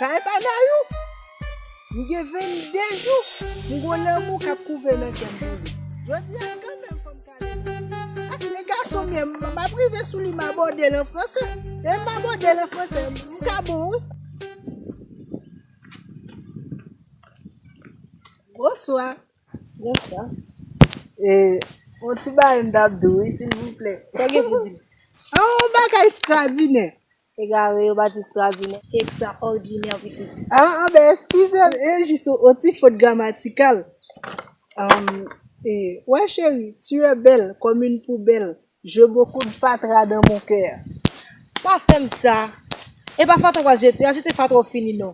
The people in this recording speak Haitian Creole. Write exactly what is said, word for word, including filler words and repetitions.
Kay pa Nayou. M gen vennde jou. M gon lanmou k ap kouve nan kè m pou li. Jodi a kanmenm fò m kale. Paske gason m ye, m m ap rive sou li, m abòde l an franse. E m abòde l an franse, m ka bon wi. Bonswa. Bonswa. E, yon ti bagay m t ap di w wi, silvouplè. Sa w gen pou di m? An, yon bagay estradinè. Egare, yo pa di estradinè. Ekstraòdinè, pitit. An, an, ben, eskize m, e jis yon, yon ti fot gramatikal. An, e, ouais, chérie, tu es belle comme une poubelle. J'ai beaucoup de fatra dans mon cœur. Pa fè m sa. E pa fatra w pral jete, al jete fatra w fini non.